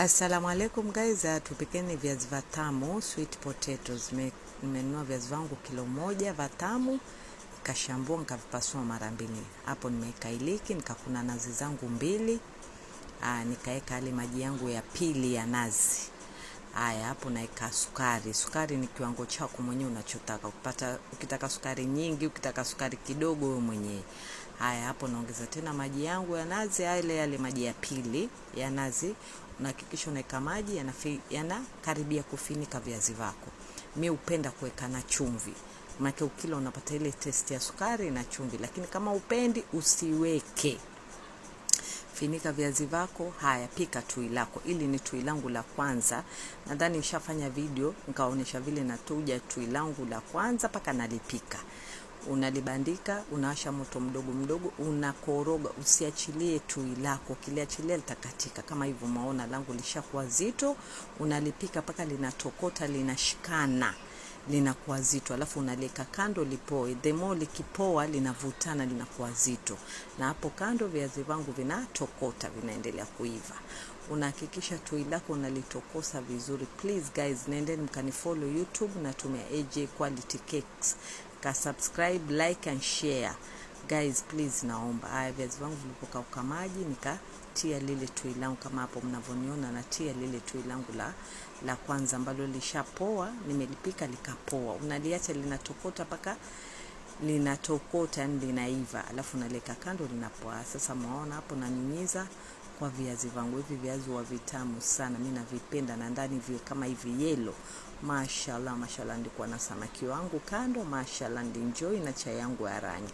Assalamu alaikum guys, tupikeni viazi vitamu, sweet potatoes. Nimenunua viazi vangu kilo 1 vitamu, nikashambua, nikavipasua mara mbili. Hapo nimeweka iliki, nikakuna nazi zangu mbili, nikaeka yale maji yangu ya pili ya nazi. Haya, hapo naeka sukari. Sukari ni kiwango chako mwenyewe unachotaka kupata. Ukitaka sukari nyingi, ukitaka sukari kidogo, wewe mwenyewe. Haya, hapo naongeza tena maji yangu ya nazi, yale yale maji ya pili ya nazi. Unahakikisha unaweka maji yanakaribia kufinika viazi vako. Mi hupenda kuweka na chumvi, maana ukila unapata ile taste ya sukari na chumvi, lakini kama upendi usiweke. Finika viazi vako. Haya, pika tui lako. Ili ni tui langu la kwanza, nadhani nishafanya video nikaonyesha vile natuja tui langu la kwanza mpaka nalipika. Unalibandika, unawasha moto mdogo mdogo, unakoroga, usiachilie tui lako. Ukiliachilia litakatika. Kama hivyo maona langu lishakuwa zito, unalipika mpaka linatokota, linashikana, linakuwa zito, alafu unaliweka kando lipoe. The more likipoa linavutana, linakuwa zito, na hapo kando viazi vangu vinatokota, vinaendelea kuiva. Unahakikisha tui lako unalitokosa vizuri. Please guys, nendeni mkanifollow YouTube, natumia AJ Quality Cakes, ka subscribe, like and share guys, please naomba. Haya, viazi vangu vilipokauka maji, nikatia lile tui langu kama hapo mnavyoniona, natia lile tui langu la kwanza ambalo lishapoa, nimelipika likapoa. Unaliacha linatokota mpaka linatokota, yani linaiva, alafu unaliweka kando linapoa. Sasa mwaona hapo nanyunyiza kwa viazi vangu. Hivi viazi wa vitamu sana, mimi navipenda, na ndani viwe kama hivi yellow. Mashallah, mashallah, ndikuwa na samaki wangu kando. Mashallah, enjoy na chai yangu ya rangi.